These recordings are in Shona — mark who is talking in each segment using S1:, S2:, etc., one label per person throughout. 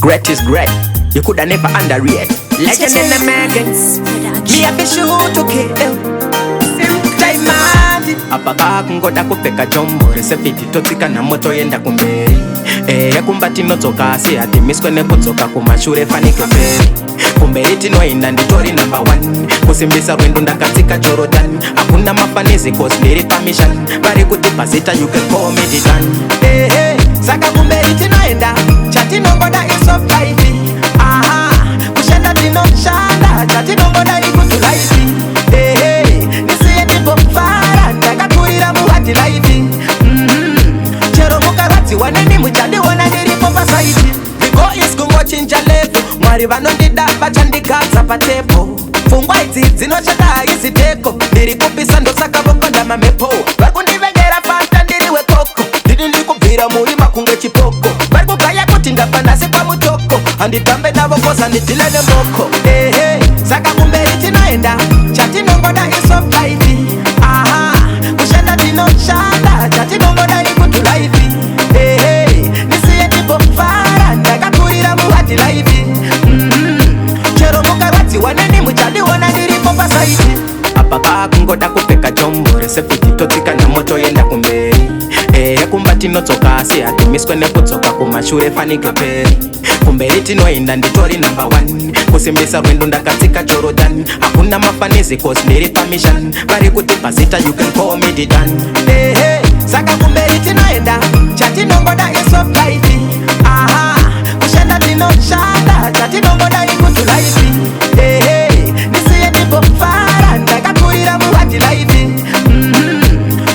S1: Great is great. You coulda never underrate. Legend in the making. Me have to shoot to kill. Diamond. Apa pakungoda kupfeka jombo resefiti, totsika nhamo, toenda kumberi. Eya, kumba tinodzoka, asi hatimiswe nekudzoka kumashure fanike peri. Kumberi tinoenda, nditori number one. Kusimbisa rwendo, ndakatsika Jordan. Hakuna mafanizi, 'cause ndiri pamission. Vari kutipa zita, you can call me the Don. Ehe, saka kumberi tinoenda, chatinongoda isoft life. Aha, kushanda tinoshanda, chatinongoda igood life. Ehe, ndisiye ndimbofara, ndakakurira muhard life. Chero mukarwadziwa neni, muchandiona ndiripo pasite. The goal is kungochinja level. Mwari vanondida, vachandigadza patable. Pfungwa idzi dzinoshanda, haisi teko. Ndiri kupisa, ndosaka vokonda mamhepo. Vari kundivengera fanta, ndiri wekoko. Ndini ndiri kubvira murima kunge chipoko. Vari kugaya kuti ndabva nhasi kwamutoko. Handitambe navo, 'cause handideale nemboko. Ehe, saka kumberi tinoenda, chatinongoda isoft life. Aha, kushanda tinoshanda, chatinongoda igood life. Ehe, ndisiye ndimbofara, ndakakurira muhard life. Chero mukarwadziwa neni, muchandiona ndiripo pasite. Apa pakungoda kupfeka jombo resefiti, totsika nhamo, toenda kumberi. Ehe, kumba tinodzoka, asi hatimiswe nekudzoka kumashure fanike peri. Kumberi tinoenda, nditori number one. Kusimbisa rwendo, ndakatsika Jordan. Hakuna mafanizi, 'cause ndiri pamission. Vari kutipa zita, you can call me the Don. Ehe, saka kumberi tinoenda, chatinongoda isoft life. Aha, kushanda tinoshanda, chatinongoda igood life. Ehe, ndisiye ndimbofara, ndakakurira muhard life.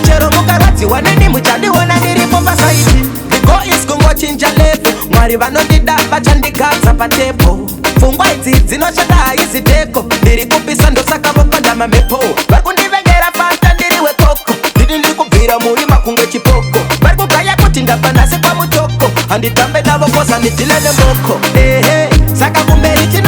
S1: Chero mukarwadziwa neni, muchandiona ndiripo pasite. The goal is kungochinja level. Mwari vanondida, vachandigadza patable. Pfungwa idzi dzinoshanda, haisi teko. Ndiri kupisa, ndosaka vokonda mamhepo. Vari kundivengera fanta, ndiri wekoko. Ndini ndiri kubvira murima kunge chipoko. Vari kugaya kuti ndabva nhasi kwamutoko. Handitambe navo, 'cause handideale nemboko. Ehe, saka kumberi tino